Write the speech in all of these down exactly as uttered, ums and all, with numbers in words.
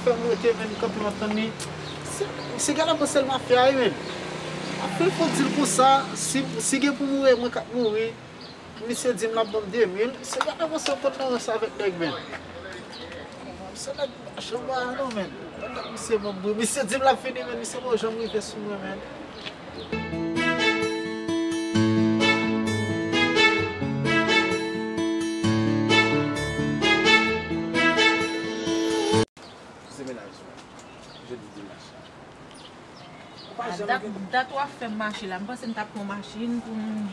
Fè m rete, men m kanpe m ap tann li. Se, se gade panse l mafya, wi, men. Apre, fò di l konsa, si, si gen pou mouri, mwen k ap mouri. Misye di m l ap ban m de mil. Se gade panse l konn nan rans avèk nèg, men. Se nèg machann ba a non, men. Misye ban m, misye di m l ap fini, men misye pa janm rive sou mwen, men. Se menaj ou. Jodi dimanch. Ou pa janm dat, gen dat w ap fè m mache la, m panse m t ap pran machin pou m,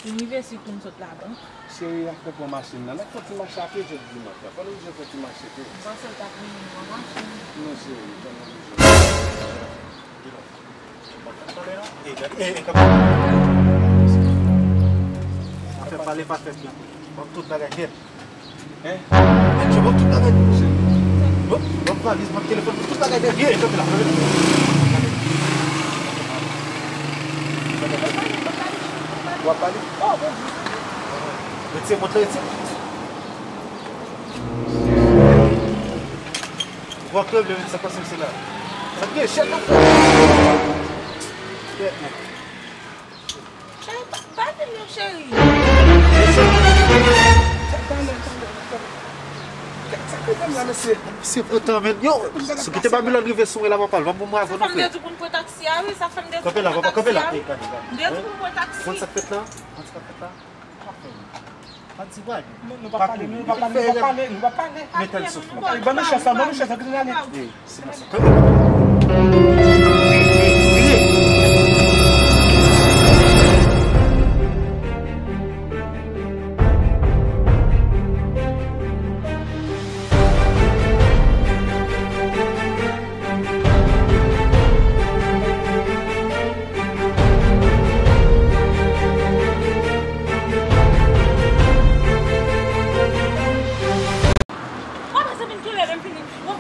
pou m rive isit pou m sot labank. Cheri, afè pran machin nan, n ap fè ti mache a pye jodi dimanch la. Fò nou oblije fè ti mache tou. M panse l t ap mennen m pran machin. Non, cheri, fò nou oblije. Afè pale pa fèt nan. Ban m tout bagay nèt. Hein? Nèt yo, ban m tout bagay nèt. Ban m, ban m valiz, ban m telefòn, ban m tout bagay nèt. Ye, kanpe la, kanpe la. W ap pale? Retire mont la, retire. Ou ap tremble, men sa k pase, mesye la. Sa k gen, chèt nan fè. Chèt, men. Chèt, pa, pa vin non, cheri. Mesye. Chèt, talè, talè, talè. Sa k pase la, mesye? Mesye pran tan, men. Yo, si w kite Babilòn rive sou mwen la, papa, l p ap bon bravo non, frè. Sa fè m te di pou n pran taksi a, wi. Sa fè m te di pou n pran taksi a, wi. Kanpe la, papa, kanpe la. M te di pou n pran taksi. Konn sa k fèt la? Konn sa k fèt la? Pa di vag. Non, nou pa pale, nou pa pale, nou pa pale, nou pa pale. Metel souf la. Ban nou chans la, ban nou chans la, kite n ale. Wi, se konsa.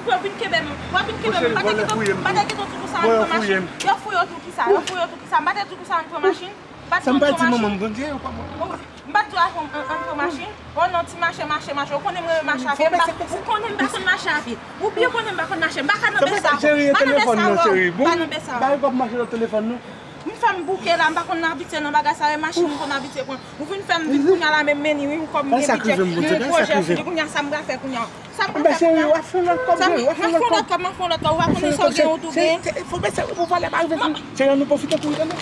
W ap vin kenbe m, w ap vin kenbe m, w ap vin kenbe m. M pa t gen tan, m pa t gen tan tou konsa al pran machin. Yo fouye w tou kisa, yo fouye w tou kisa. M pa t gen tan tou konsa al pran machin. M pa t di manman m, Bondye, yo pa mwen. M pa t di w al pran, al, al pran machin. Oh non, ti mache, mache, mache. Ou konnen m renmen mache a pye. M pa, ou konnen m pa konn mache a pye. Ou byen konnen m pa konn mache. M pa ka nan bè sa. M pa nan bè sa. M pa nan bè sa. Bay kòb machin nan telefòn nou. M fè m bouke la, m pa konn abitye nan bagay sa, e machin m konn abitye pran. Ou vin fè m vin kounye a la, menm meni, wi, m kòm gen bidjè, m gen pwojè sou li, kounye a sa m pral fè kounye a. Sa m pral fè kounye a? M ap fè yon lòt kòb, m ap fè yon lòt kòb, m ap fè yon lòt kòb, ou pa konnen sa w gen ou tou gen. Fò bèse pou valè pa rive fini. Cheri, nou pwofite tou, tande.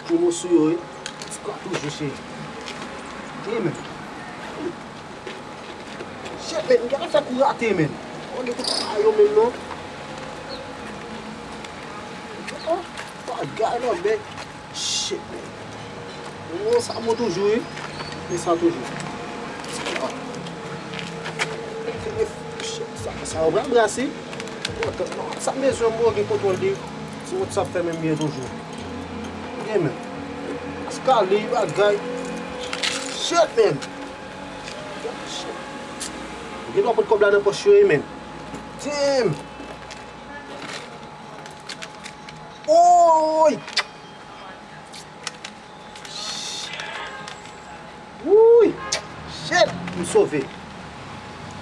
Pwomo sou yo, wi. Ti kwa toujou, cheri. Wi, men. Shit, men, gade fèk ou rate, men. Ou gen tout pa yo menm, non. Oh, bagay, non, men. Shit, men. Bon, sa bon toujou, wi. E sa toujou. Shit, sa, sa yo pral brase. Sa m bezwen, m gen kontwòl de ti moto sa ap fè menm byen toujou. Gen men. Eskale, bagay. Shit, men. Shit. Gen dwa pot kòb la nan pòch yo, men. Damn. Oy! Wouy! Shit! M sove.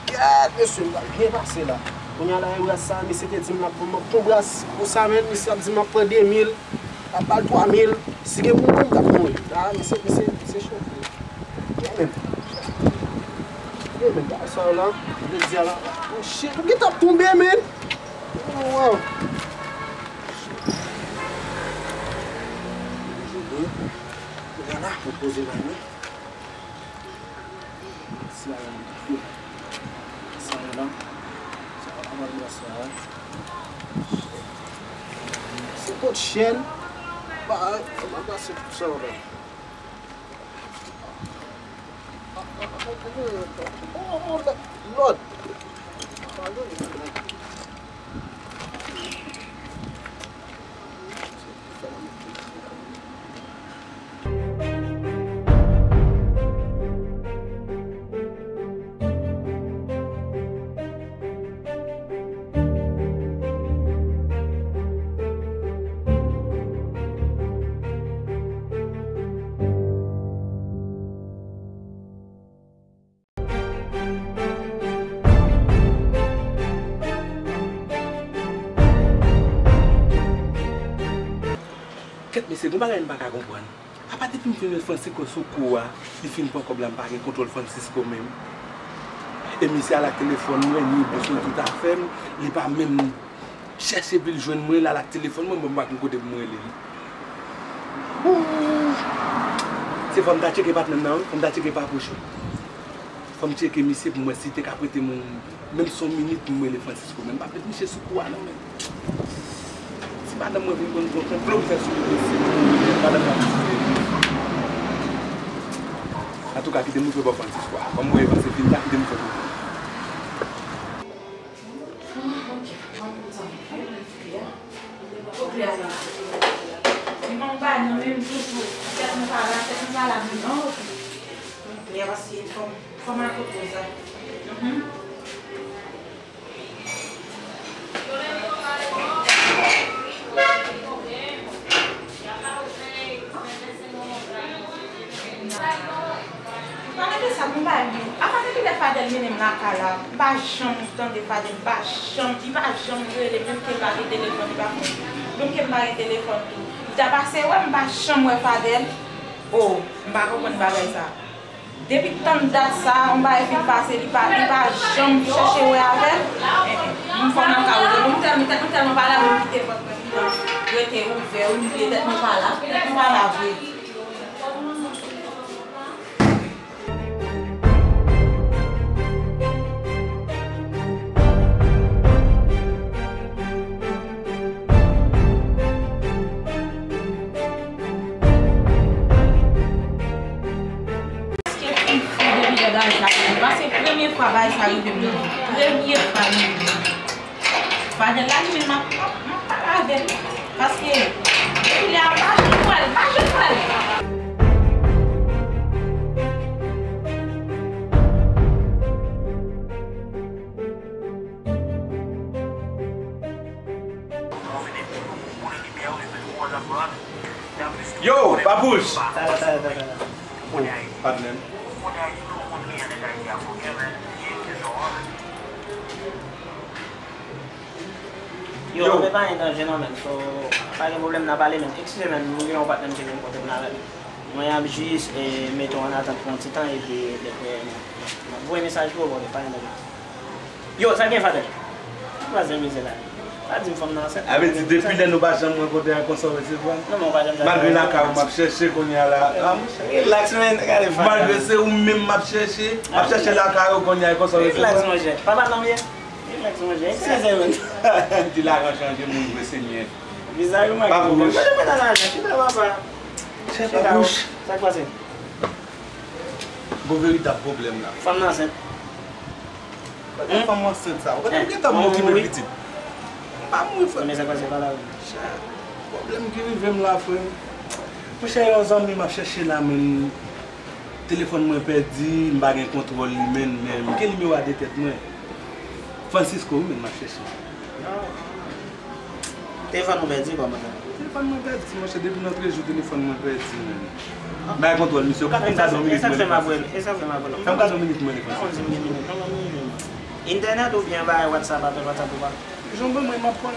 Gad, mesye, m pral byen pase la. Kounye a la, e bras sa, misye te di m l ap ban m yon bras pou sa, men, misye ap di m ap pran de mil, ap ba l twa mil. Si gen pou m mouri, m t ap mouri. La, misye, misye, misye cho. Gen menm. Gen menm, bagay sa yo la, jodi a la. Oh, shit, ou gentan ap tonbe, men. Oh, wow. Jodi, kounye a la, mwen poze la, men. Sa a la, sa a la, sa a la, sa a la. Se kot chèn, ba, ba, ba, se tout sa la. Oh, oh, oh, lòd. Mesye, gon bagay m pa ka konprann. Apa depi m fin wè Francisco sou kou a, li fin pran kòb la, m pa gen kontwòl Francisco menm. E misye al ak telefòn mwen, ni bous mwen, tout afè m, li pa menm chèche pou l jwenn mwen, l al ak telefòn mwen, bon, m pa konn kote pou m rele li. Ooh! Se fò m ta tcheke patnè m nan, wi, fò m ta tcheke Papouch, wi. Fò m tcheke misye pou m wè si li te ka prete m yon, menm si se yon minit pou m rele Francisco, men m pa p met misye sou kou a non, men. Si madanm mwen vin konn, konn konplo m fè sou li, mesye, madanm mwen ap tire. Antouka, kite m moute bò Francisco a. Kòm m wè se fini, ta kite m fè pou mwen. Kote a la? Li pa anba nan menm toujou. Tèt nou pa la, tèt nou pa la menm non. Kote a paske fò m, fò m al kot Rosa. Mhm. Pa rete sa, bon, ba li. Apa depi lè Fadel mennen m lakay la, m pa janm tande Fadel, m pa janm, li pa janm rele, menm ke m pa gen telefòn, li pa fè. Menm ke m pa gen telefòn tou. Li ta pase wè m, m pa janm wè Fadel. Oh, m pa konprann bagay sa. Depi tann dat sa, yon bagay fin pase, li pa, li pa janm chèche wè avè l. Eh, eh, m fò m al ka wè l. M tèlman, tèt mwen tèlman pa la, m kite pòt mwen rete ouvè, wi, m bliye tèt mwen pa la, tèt mwen pa la vre. Paske m fou depi lè bagay sa rive m. Paske premye fwa bagay sa rive m nan vi. Premye fwa li rive m. Fadel la li menm m ap, m ap, m ap pale avè l. Paske depi lè a m pa janm wè l, m pa janm wè l. Yo, Papouch! Tala, tala, tala, tala. Patnè m. Yo, yo, men pa gen danje non, men. So, pa gen pwoblèm, n a pale, men. Eskize, men, mwen gen yon patnè m ki vin kote m la, men. Mwen ap jis, eh, mete w an atant pou yon ti tan, epi, epi, m ap voye mesaj pou ou, bro, pa gen danje. Yo, sa gen, Fadel? Ki vwazen mizè la? Pa di m fanm nan ansent. A vle di, depi lè nou pa janm rankontre a, konsa w resevwa m? Non, men w pa janm sa. Malgre lakay ou m ap chèche kounye a la. Ah, monchè, relax, man. Gade Fadel. Malgre se ou menm m ap chèche, m ap chèche lakay ou kounye a, konsa w resevwa m? Relax, monchè. Papa nan m ye? Relax, monchè. Eskize, man. Di lajan chanje moun vre, Senyè. Vizaj ou make. Pa pou mwen. Mwen te mete lajan. Chita, papa. Chita, Papouch. Sa k pase? Gon veritab pwoblèm la. Fanm nan ansent. Kote fanm ansent sa? Ou konnen m gentan mouri, okipe pitit. M pa mouri, frè. Men sa k pase pa la, wi. Chè, pwoblèm ki rive m la, frè m. Monchè, yon zanmi m ap chèche la, men telefòn mwen pèdi, m pa gen kontwòl li, men, men m gen nimewo a de tèt mwen. Francisco, wi, men m ap chèche. Telefòn ou pèdi kòman sa? Telefòn mwen pèdi, monchè, depi nan trèz jou telefòn mwen pèdi, men. M bay kontwòl misye. Ou ka fè m kado yon minit mwen rele Francisco? E sa k fè m ap rele. Fè m kado yon minit mwen rele Francisco. Ou konn di m gen minit. Non, non, minit. Entènèt oubyen bay WhatsApp, apèl WhatsApp ou pa? Jan w ban mwen, m ap pran.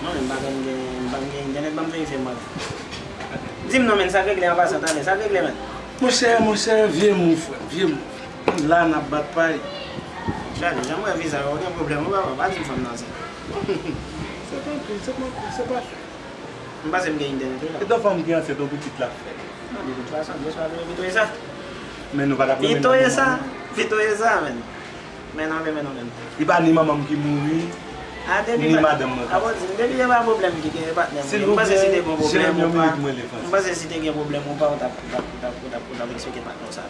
Non, men m pa konn gen, m pa gen entènèt, ban m verifye m wè. Di m non, men sa k regle an pasan, talè, sa k regle, men? Monchè, monchè, vye mou, frè m, vye mou. La n ap bat pay. Chale, jan m wè vizaj ou, gen pwoblèm, ou pa, pa di m fanm nan ansent. Se tankou, se tankou, se pa fè. M panse m gen entènèt wi la. E dan fanm ki ansent, yon pitit l ap fè. Non, de tout fason, Dye swa vle, pito e sa. Men nou pa t ap renmen nan moman. Pito e sa, pito e sa, men. Men non, men, men non, men. Li pa ni manman m ki mouri, ni madanm mwen ki. A bon, di m, depi se pa pwoblèm ki gen patnè m, m panse si te gen pwoblèm ou pa, m panse si te gen pwoblèm ou pa, ou t ap, ou t ap, ou t ap, ou t ap, ou t ap eksplike patnè w sa.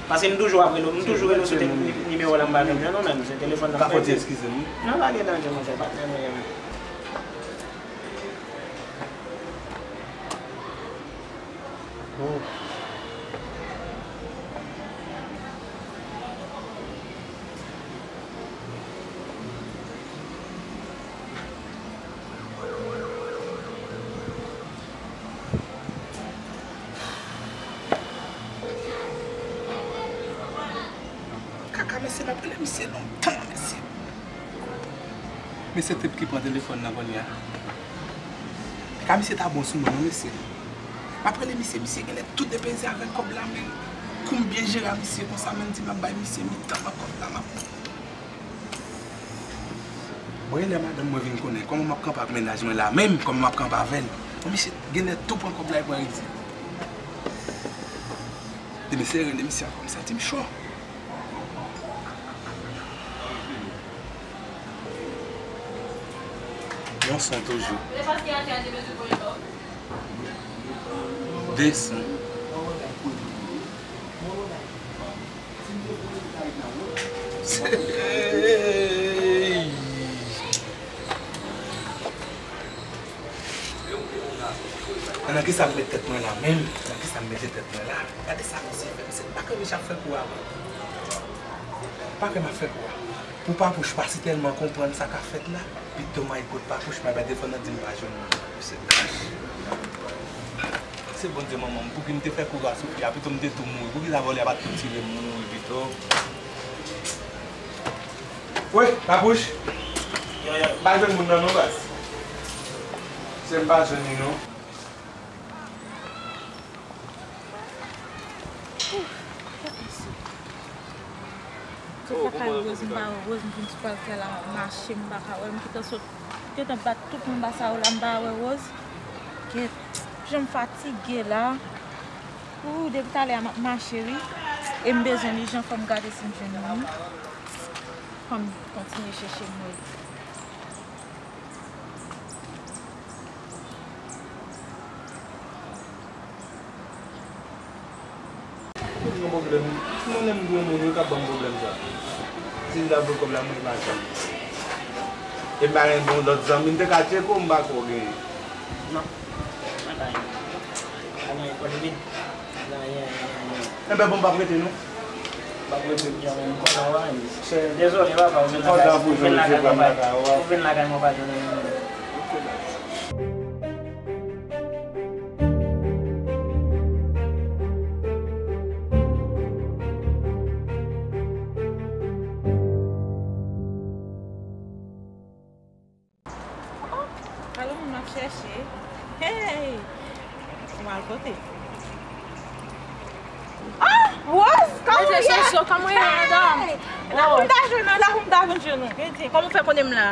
Paske m toujou ap rele w, m toujou rele w sou te-, nimewo w la, m pa janm jwenn ou menm, se telefòn nan. Ka fò di eskize m wi. Non, pa gen danje, monchè, patnè nou ye menm. Oh. Kaka, mesye, m ap rele misye lontan, mesye. Mesye, trip ki pran telefòn nan kounye a. Kaka, misye ta bon sou mwen, non, mesye. M ap rele misye, misye genlè tou depeze avèk kòb la, men kou m byen jere a misye konsa, men m di m ap bay misye mitan nan kòb la, m ap Bon, genlè madanm mwen vin konnen kòman m ap kanpe ak mennaj mwen la menm, kòman m ap kanpe avè l. Bon, misye genlè tou pran kòb la, li pran redi. Di misye rele misye ankò, misye a di m cho. Yon son toujou. De son. Sey! Nan kisa m met tèt mwen la menm? Nan kisa m mete tèt mwen la? Gade sa misye fè, misye pa ka rive ap fè kou avan. Pa ka m ap fè kou a. Pou Papouch pa si tèlman konprann sa k ap fèt la, pito m al kot Papouch, m al bay telefòn nan, di m pa jwenn moun. Misye kache. Se Bondye manman m, pouki m te fè kou a sou fi a, pito m te tou mouri. Poukisa vòlè a pa t tou tire m mouri pito? Wi, Papouch. Yo, yo. M pa jwenn moun nan non, baz. Se m pa jwenn li non. Sot lakay Rose, m pa wè Rose, m vin sou pal kay la, m ap mache, m pa ka wè l, m gentan sot, gentan bat tout anba sa yo la, m pa wè Rose. Kèt, jan m fatige la. Ooh, depi talè a m ap mache wi. E m bezwen li, jan fò m gade si m jwenn li wi. Fò m kontinye chèche m wè. Yon pwoblèm. Si mwen menm dwe moun, yo ka ban m pwoblèm sa. Si m ta vle kòb la, mwen pa janm. E m pa gen bon lòt zanmi, m te ka tcheke w, m pa kwè w genyen. Non. Mwen pa gen. Pa gen pwoblèm. Nan, nan, nan, nan. Enben, bon, m p ap rete, non. M p ap rete byen, men m kontan wè w. Dezole, papa, ou vin lakay, ou vin lakay mwen pa, ou vin lakay mwen pa jwenn anyen. Oh, pa gen moun m ap chèche. Hey! Ou al kote? Ah! Rose, kòman w ye? Kòman w ye, madanm? Hey! La pou m ta jwenn nou, la pou m ta vin jwenn nou. Kòman w fè konnen m la?